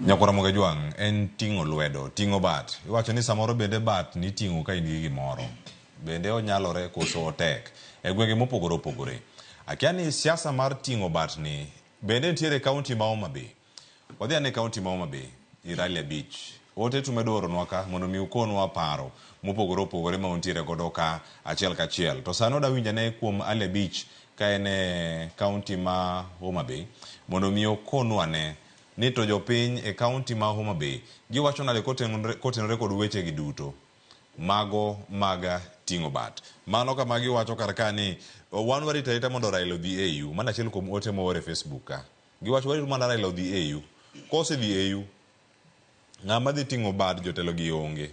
Nyakwar Ramogi Ajwang' en ting'o lwedo, ting'o bat. Iwacho ni samoro bende bat niting'o ka in gi gimoro. Bende onyalore koso otek e gwenge mopogore opogore. Akia ni siasa mar ting'o bat ni bende nitiere e kaunti ma Homa Bay. Wadhi ane e kaunti ma Homa Bay ir Ali Abich. Ote tumedo oronwa ka mondo mi ukonwa paro mopogore opogore ma untiere godo ka achiel kachiel. To sani wadwa winjo ane kuom Ali Abich ka en e kaunti ma Homa Bay mondo mi okonwa ane ni to jopiny e kaunti ma Homa Bay giwacho nade kotenore kod weche gi duto mago mag ting'o bat. Mano kama giwacho kar ka ni wan warito arita mondo Raila odhi AU. Mano achiel kuom ote moor e Facebook ka. Giwacho warito mana Raila odhi AU. Kosedhi AU, ng'ama dhi ting'o bad jotelo gi onge.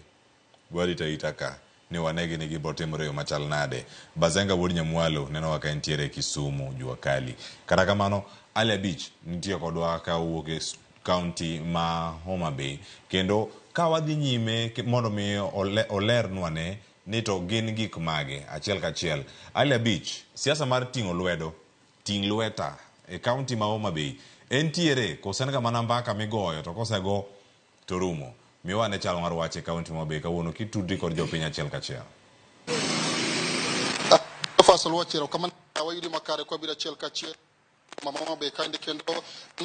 Warito arita ka ni wanegi ni gibro timore e yo machal nade. Bazenga wuod Nyamwalo nenowa ka entiere Kisumu, Jua Kali. Kata kamano, Ali Abich nitie kodwa ka owuok e kaunti ma Homa Bay. Kendo ka wadhi nyime mondo mi olernwa ne ni to gin gik mage achiel kachiel. Ali Abich, siasa mar ting'o lwedo, ting' lweta e kaunti ma Homa Bay entiere koso en ga mana mbaka migoyo to kosego to rumo. Miwa ane chal mar wach e kaunti ma Homa Bay kawuono kitudri kod jopiny achiel kachiel. Cleophas Oluoch, erokamano wayudi makare kwabiro achiel kachiel ma Homa Bay kaendi kendo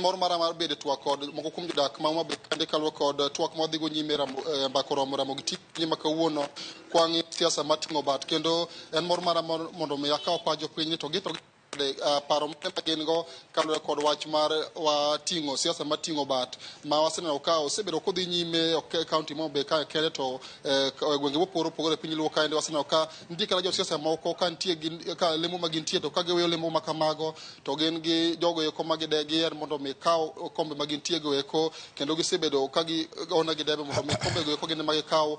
mor mara mar bedo e twak kod moko kuom jodak ma Homa Bay kaendi kaluwore kod twak ma wadhigo nyime e mbaka oromo Ramogi TV ma kawuono kwang'iyo siasa mating'o bat kendo en mor mara mondo mi akaw pach jopiny ni to gito paro mane ma gin go kaluwore kod wach mar wating'o siasa mating'o bat ma waseneno ka osebedo kodhi nyime ok e kaunti ma Homa Bay ka kende to e gwenge mopogore opogore e piny Luo kaendi waseneno ka nitie kata josiasa moko ka nitie gi ka lemo ma gintie to ka giweyo lemo ma kamago to gin gi jogo eko ma giher mondo mi kaw kombe ma gintie go eko kendo gisebedo ka gigone gi debe mondo mi kombe go eko gin ema gikaw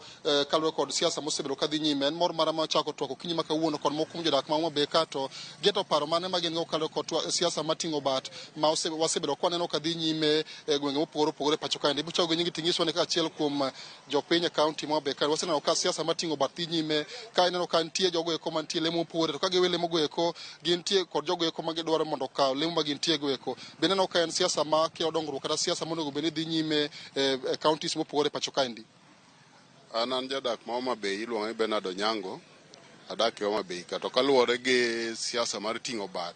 kaluwore kod siasa mosebedo ka dhi nyime. En mor mara ma chako twak okinyi ma kawuono kod moko kuom jodak ma Homa Bay ka to geto paro mane ma gin go kaluwore kod siasa mating'o bat ma wasebedo ka waneno ka dhi nyime e gwenge mopogore opogore e pacho kaendi. Ibo chako gi nyingi ting'iswa ni kaachiel kuom jopiny e kaunti ma Homa Bay kae waseneno ka siasa mating'o bat dhi nyime ka ineno ka nitie jogo eko mantie lemo mopogore to ka giwe lemo go eko gintie kod jogo eko ma gidwaro mondo okaw lemo ma gintie go eko. Be ineno ka en siasa ma kelo dongruok kata siasa monego bed ni dhi nyime e counties mopogore e pacho kaendi? An an jadak ma Homa Bay iluonga ni Bernard Onyango, adak e Homa Bay ka. To kaluwore gi siasa mar ting'o bat,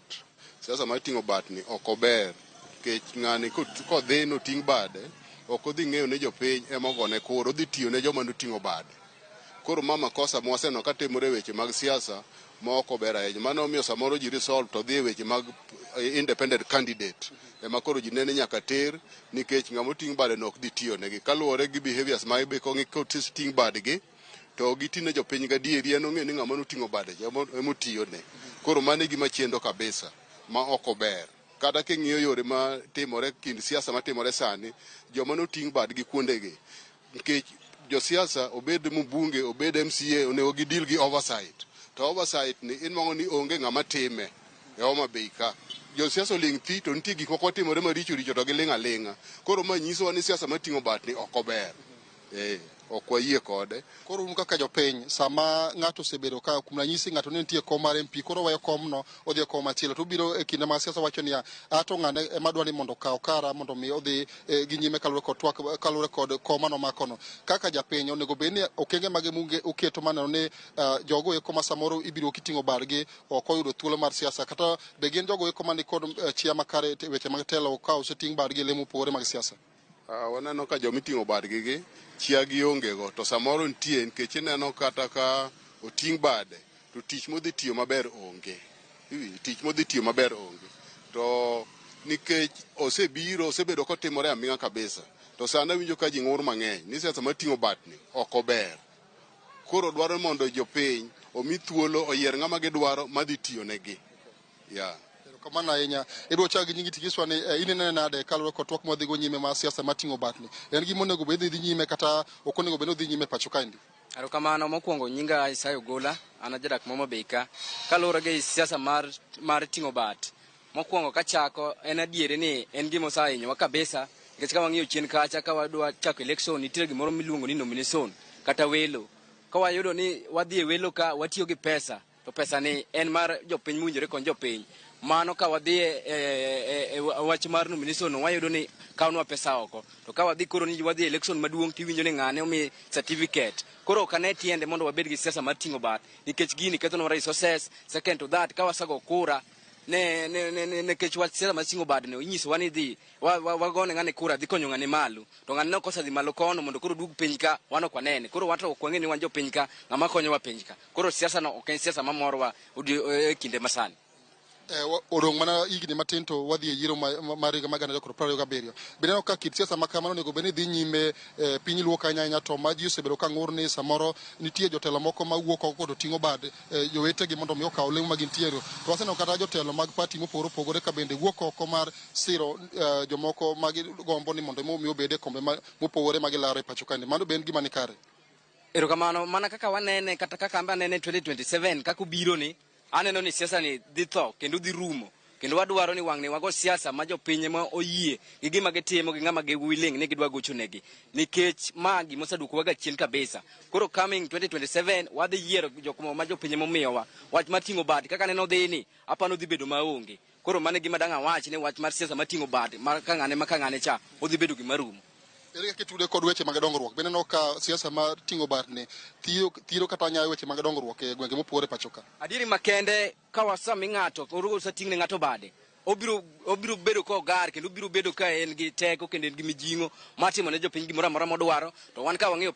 siasa mar ting'o bat ni ok ober nikech ng'ani kodhi noting' bade, ok odhi ng'eyo ni jopiny ema ogone kura, odhi tiyo ne joma noting'o bade. Koro ma makosa ma waseneno ka timore e weche mag siasa ma ok ober ahinya. Mano omiyo samoro ji resolve to dhi e weche mag independent candidate ema koro ji nene nyaka ter nikech ng'ama oting' bade no ok dhi tiyo negi. Kaluwore gi behaviors ma be koting' badgi to giti ne jopiny gadieri en ong'e ni ng'ama noting'o bade cha ema otiyone. Koro mano e gima chendo kabisa ma ok ober. Kata king'iyo yore ma timore kind siasa matimore sani, joma noting' badgi kuondegi nikech josiasa obed mbunge obed MCA onego gidil gi oversight to oversight ni inwang'o ni onge ng'ama time e Homa Bay ka josiasa oling' thi to nitie gik moko matimore maricho richo to giling' aling'a koro ma nyisowa ni siasa mating'o bat ni ok ober eh ok wayie kode. Koro un kaka jopiny, sama ng'ato osebedo ka, kuom ranyisi ng'ato ne nitie kom mar MP, koro oweyo komno odhi e kom machielo, to obiro e kinde mag siasa wacho niya, ato ng'ane ema adwa ni mondo okaw kara mondo mi odhi gi nyime kaluwore kod twak, kaluwore kod kom mane omakono. Kaka japiny, onego bed ni okenge mage munge uketo mar neno ni jogo eko ma samoro ibiro kiting'o bargi ok oyudo thuolo mar siasa, kata be gin jogo eko man kod chia makare e weche mag telo ka oseting' bargi e le mopogore mag siasa? Waneno ka joma iting'o badgi gi chia gionge go to samoro nitie nikech ineno kata ka oting' bade to tich modhi tiyo maber onge. Tich modhi tiyo maber onge. To nikech osebiro osebedo kotimore aming'a kabisa to sani awinjo ka ji ng'ur mang'eny ni siasa mar ting'o batni ok ober. Koro dwaro mondo jopiny omi thuolo oyier ng'ama gidwaro madhi tiyo negi. Yeah. Erokamano ahinya. Ibiro chako gi nyingi tinyiswa ni inene nade kaluwore kod twak mwadhigo nyime mar siasa mating'o batni. En gima onego bed ni dhi nyime kata ok onego bed ni odhi nyime pacho kaendi? Erokamano. Mokwongo nyinga Isaya Ogola, an ajadak ma Homa Bay ka. Kaluwore gi siasa mar, mar ting'o bat, mokwongo kachako en adieri ni en gima osehinyowa kabisa nikech ka wang'iyo chien kacha ka wadwa chako election nitiere gimoro miluongo ni nomination kata welo. Ka wayudo ni wadhi e welo ka watiyo gi pesa to pesa ni en mar jopiny mowinjore kony jopiny. Mano ka wadhi e wach mar nomination no, wayudo ni kawnwa pesa oko. To ka wadhi koro ni wadhi e election maduong', tiwinjo ni ng'ane omi certificate. Koro ok ane tiende mondo wabed gi siasa mar ting'o bat, nikech gini kethonwa resources. Second to that, ka wasago kura ne nikech wach siasa mar ting'o bat no, inyisowa ni dhi wagone ng'ane kura dhi konyo ng'ane malo, to ng'ane nok osedhi malo kono mondo koro duog piny ka wan ok wanene. Koro wan to ok wang'e ni wan jopiny ka ng'ama konyowa piny ka. Koro siasa no ok en siasa mamorowa e kinde masani. Odong' mana higni matin to wadhi e yiero mar higa mar 2027. Be ineno ka kit siasa ma kamano onego bed ni dhi nyime e piny Luo ka ahinya, to ma ji osebedo ka ng'ur ni samoro nitie jotelo moko ma wuok oko to ting'o bad jowetegi mondo mi okaw lemo ma gintiere? To waseneno kata jotelo mag party mopogore opogore ka bende wuok oko mar siro jomoko ma gigombo ni mondo mi obed e kombe mopogore ma gilaro e pacho kaendi. Mano be en gima ni kare? Erokamano. Mana kaka wanene, kata kaka ambe anene, 2027 kaka obiro ni, aneno ni siasa ni dhi tho kendo dhi rumo. Kendo wadwaro ni wang'ni wago siasa ma jopiny ema oyie gi gima gitimo, gi ng'ama gi willing ni gidwa gocho negi, nikech ma gima oseduokowa ga chien kabisa. Koro coming 2027 wadhi yiero jok ma jopiny ema omiyowa. Wach mar ting'o bat kaka aneno dhi ni, apano dhi bedo maonge. Koro mano e gima dang' awach, ni wach mar siasa mar ting'o bat mar ka ng'ane ma ka ng'ane cha odhi bedo gima rumo. Ere kaka itude kod weche mag dongruok? Be ineno ka siasa mar ting'o bat ni thiro kata nyayo weche mag dongruok e gwenge mopogore e pacho ka? Adieri makende, ka wasami ng'ato koro osating'ne ng'ato bade, obiro bedo kogar kendo obiro bedo ka en gi teko kendo en gi mijing'o mar timo ne jopiny gimoro amora modwaro. To wan ka wang'iyo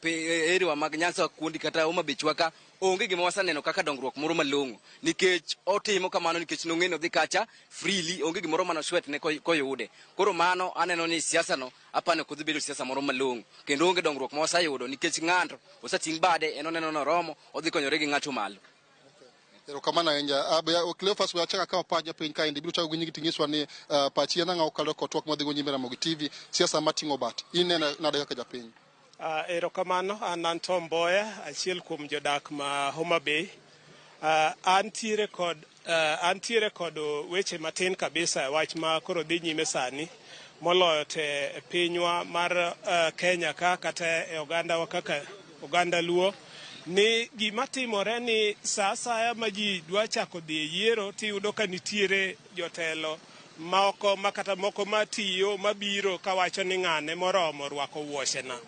area mag Nyanza kuondi kata Homa Bay ka, onge gima waseneno kaka dongruok moro malong'o, nikech otimo kamano nikech nong'e ni odhi kacha freely, onge gimoro mane oswet ne koyude. Koro mano aneno ni siasa no apani ok odhi bedo siasa moro malong'o, kendo onge dongruok ma waseyudo, nikech ng'ato oseting' bade, en oneno noromo, odhi konyore gi ng'ato malo. Erokamano ahinya. Cleophas, we achak akawo pach jopiny kaendi. Biro chako gi nyingi ting'iswa ni pachi en ang'o kalure kod twak madhigo nyime Ramogi TV, siasa mating'o bat. In neno nade kaka japiny? Erokamano, an Tom Mboya, achiel kuom jodak ma Homa Bay. Antiere kod weche matin kabisa e wach ma koro dhi nyime sani, moloyo te e pinywa mar Kenya ka, kata e ogandawa kaka oganda Luo, ni gima timore ni sa asaya ma ji dwa chako dhi e yiero, tiyudo ka nitiere jotelo moko ma kata moko matiyo mabiro kawacho ni ng'ane moromo rwako wuochena.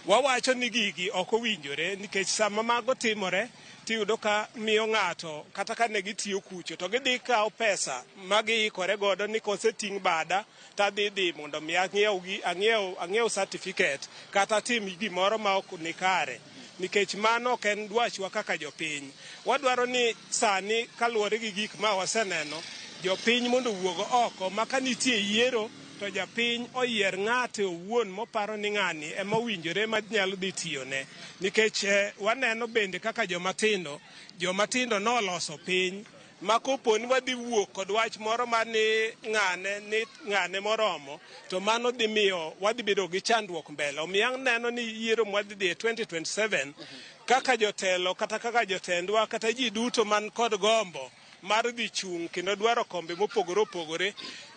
Wawacho ni gigi ok owinjore, nikech sama mago timore tiyudo ka miyo ng'ato, kata ka ne gitiyo kucho, to gidhi kawo pesa ma giikore godo ni koseting' bada tadhi dhi mondo mi ang'iew certificate kata tim gimoro ma ok ni kare, nikech mano ok en dwachwa kaka jopiny. Wadwaro ni sani, kaluwore gi gik ma waseneno, jopiny mondo owuog oko ma ka nitie yiero to japiny oyier ng'ate owuon moparo ni ng'ani ema owinjore ma nyalo dhi tiyone, nikech waneno bende kaka jomatindo noloso piny ma kopo ni wadhi wuok kod wach moro mar ni ng'ane ni ng'ane moromo, to mano dhi miyo wadhi bedo gi chandruok mbele. Omiyo aneno ni yiero mwadhi dhi e 2027, kaka jotelo kata kaka jotendwa kata ji duto man kod gombo mar dhi chung' kendo dwaro kombe mopogore opogore,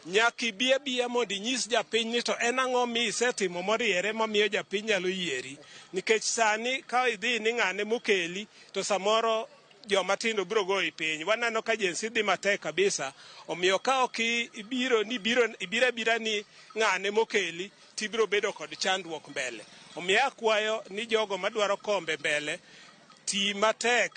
nyaka ibi abiya mondo inyis japiny ni to en ang'o mi isetimo moriere mamiyo japiny nyalo yieri, nikech sani ka idhi ni ng'ane mokeli, to samoro joma tindo biro goyi piny. Waneno ka Gen Z dhi matek kabisa. Omiyo ka ok ibiro ni biro ibiro abira ni ng'ane mokeli, tibiro bedo kod chandruok mbele. Omiyo akwayo ni jogo madwaro kombe mbele ti matek,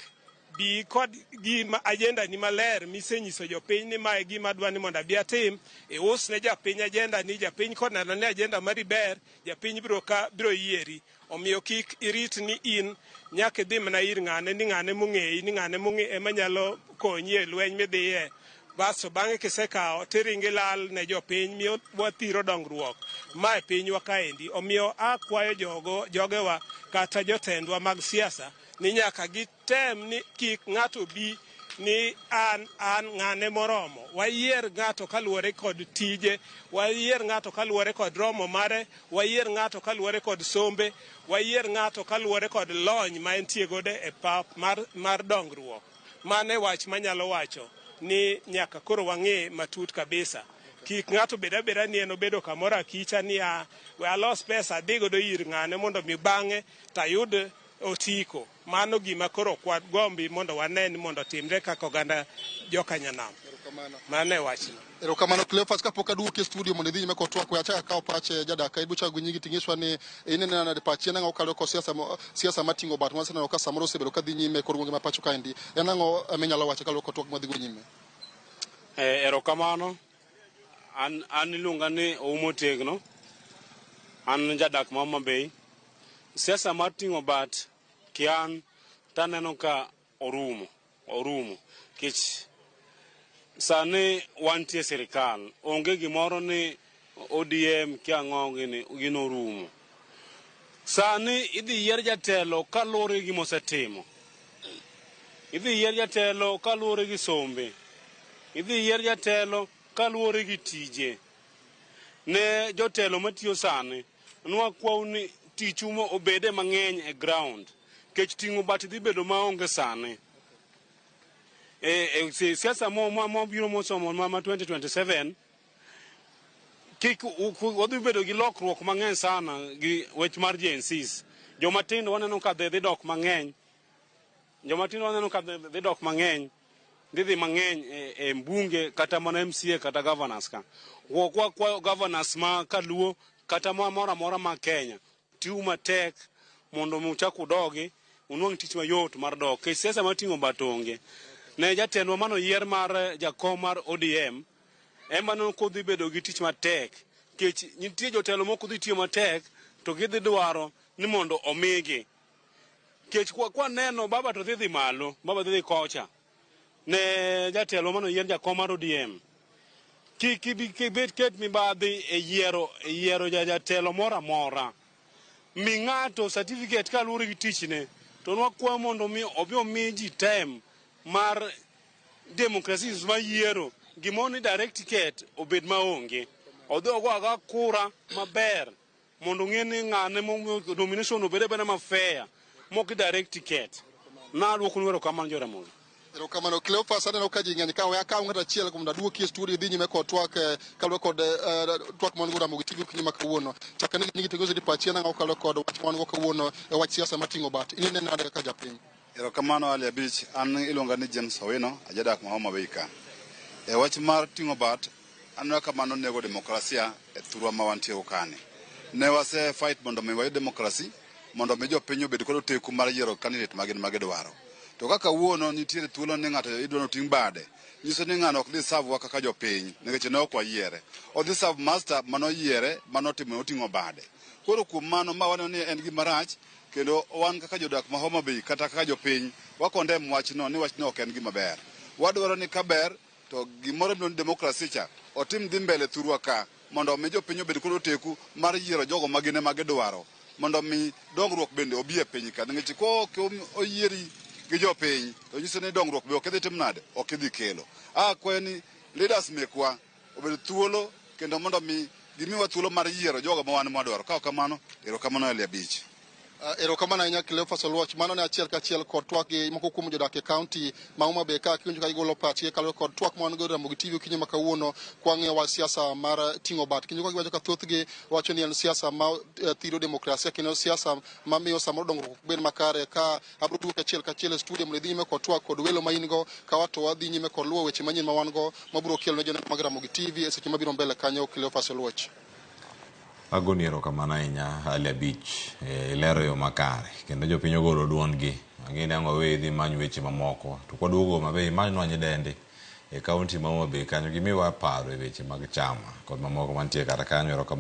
bi kod gima agenda ni maler misenyiso jopiny ni mae gima adwa ni mondo abi atim, ius ne japiny agenda ni. Japiny koneno ni agenda mari ber, japiny biro yieri. Omiyo kik irit ni in nyaka idhi mana ir ng'ane ni ng'ane mong'eyi, ni ng'ane mong'e ema nyalo konyi e lweny midhiye, basto bang'e kisekawo tiringo ilal ne jopiny, miyo wathiro dongruok ma e pinywa kaendi. Omiyo akwayo jogo jogewa kata jotendwa mag siasa ni nyaka gitem ni kik ng'ato bi ni an ng'ane moromo. Wayier ng'ato kaluwore kod tije, wayier ng'ato kaluwore kod romo mare, wayier ng'ato kaluwore kod sombe, wayier ng'ato kaluwore kod lony ma entie godo e pap mar dongruok. Mano e wach manyalo wacho ni nyaka koro wang'e matut kabisa. Kik ng'ato bed abeda ni en obedo kamoro akicha ni a we alos pesa adhi godo ir ng'ane mondo mi bang'e tayud otiko. Mano gima koro ok wagombi mondo wane ni mondo otimre kaka oganda joka nyanam. Mano e wachno. Erokamano Cleophas, kapok aduoki e studio mondo idhi nyime kod twak, we achak akaw pache jadak ka ibo chako gi nyingi ting'iswa ni ineno nade pachi en ang'o kaluwore kod siasa siasa mating'o bat waseneno ka samoro osebedo ka dhi nyime e kor gwenge ma pacho kaendi. En ang'o minyalo wacho kaluwore kod twak madhi go nyime? Erokamano. An iluonga ni Oumo Tegno. An jadak ma Homa Bay. Siasa mar ting'o bat kian taneno ka orumo. Orumo. Kech sani wantie sirikal. Onge gimoro ni ODM kiang'o gini gino orumo. Sani idhi yier jatelo kaluwore gi gima osetimo. Idhi yier jatelo kaluwore gi sombe. Idhi yier jatelo kaluwore gi tije. Ne jotelo matiyo sani, nwakwau ni tichu mo obede mang'eny e ground. Kech ting'o bat dhi bedo maonge sani. E siasa mobiro mosomo ma 2027 kik wadhi bedo gi lokruok mang'eny sana gi wech mar Gen Zs. Joma tindo waneno ka dhi dok mang'eny. Joma tindo waneno ka dhi dok mang'eny. Dhi mang'eny e mbunge kata mana MCA kata governors ka. Wakwayo governors ma kaluo kata moro amora ma Kenya. Tiu matek mondo uchak udogi unwang' tich mayot mar dok. Nikech siasa mar ting'o bat onge. Ne jatendwa manoyier mar jakom mar ODM ema nokodhi bedo gi tich matek. Nikech nitie jotelo moko dhi tiyo matek to gidhi dwaro ni mondo omigi. Nikech kwaneno baba to dhi malo, baba dhi kocha. Ne jatelo manoyier jakom mar ODM. Kik ibed ket mibadhi e yiero jatelo moro amora. Mi ng'ato certificate kaluwore gi tichne to nwakwayo mondo mi obi omi ji time mar demokrasi mar yiero gimoro ni direct ticket obed maonge. Odhi ogo agoa kura maber mondo ong'e ni ng'ane nomination obed abeda ma fair mok direct ticket. Naduokonu erokamano Joramogi. Erokamano Cleophas, aneno ka ji ng'eny ka we akaw ng'ato achiel mondo aduoki e studio idhi nyime kod twak kaluwore kod twak ma wan go Ramogi TV okinyi ma kawuono. Chak ane gi nyingi to inyisa pachi en ang'o kaluwore kod wach ma wan go kawuono e wach siasa mating'o bat. Inene nade kaka japiny? Erokamano Ali Abich, an iluonga ni James Owino, ajadak ma Homa Bay ka. E wach mar ting'o bat, aneno ka mano nego demokrasia e thurwa ma wantie go kani. Ne wase fight mondo mi wayud demokrasi, mondo mi jopiny obed kod oteku mar yiero candidate ma gin magidwaro. To kaka kawuono nitiere thuolo ni ng'ato idwa noting' bade, nyiso ni ng'ano ok dhi serve wa kaka jopiny, nikech ne ok wayiere. Odhi serve master manoyiere, manotimo oting'o bade. Koro kuom mano, ma waneno ni en gima rach, kendo wan kaka jodak ma Homa Bay kata kaka jopiny, wa condemn wachno ni wachno ok en gima ber. Wadwaro ni kaber to gimoro miluongo ni demokrasi cha otim dhi mbele thurwa ka mondo omi jopiny obed kod oteku mar yiero jogo ma gin ema gidwaro mondo mi dongruok bende obi e piny ka nikech kok oyieri gi jopiny to nyiso ni dongruok be ok idhi timo nade ok idhi kelo. Akwayo ni leaders mekwa obed thuolo kendo mondo mi gimiwa thuolo mar yiero jogo ma wan mwadwaro. Ka ok kamano, erokamano Ali Abich. Erokamano ahinya Cleophas Oluoch. Mano ne achiel kachiel kod twak gi moko kuom jodak e kaunti ma Homa Bay ka kiwinjo ka gigolo pachgi kaluwore kod twak ma wan go Ramogi TV okinyi ma kawuono kwang'iyo wach siasa mar ting'o bat. Kinjo ka giwacho ka thothgi wacho ni en siasa ma thiro demokrasia kendo siasa mamiyo samoro dongruok ok bed makare. Ka abiro duoki achiel kachiel e studio mondo idhi nyime kod twak kod welo ma in go ka wato wadhi nyime kod luwo weche manyien ma wan go mabiro kelo ne joneno mag Ramogi TV e seche mabiro mbele kanyo Cleophas Oluoch. Agoni erokamano ahinya Ali Abich, ilero yo makare kendo jopiny ogolo duondgi. Ang'e ni ang' waweyi idhi imany weche mamoko. To kwaduogo Homa Bay imanynwa nyidendi e kaunti ma Homa Bay kanyo gimiwa paro e weche mag chama kod mamoko mantie kar kanyo. Erokamano.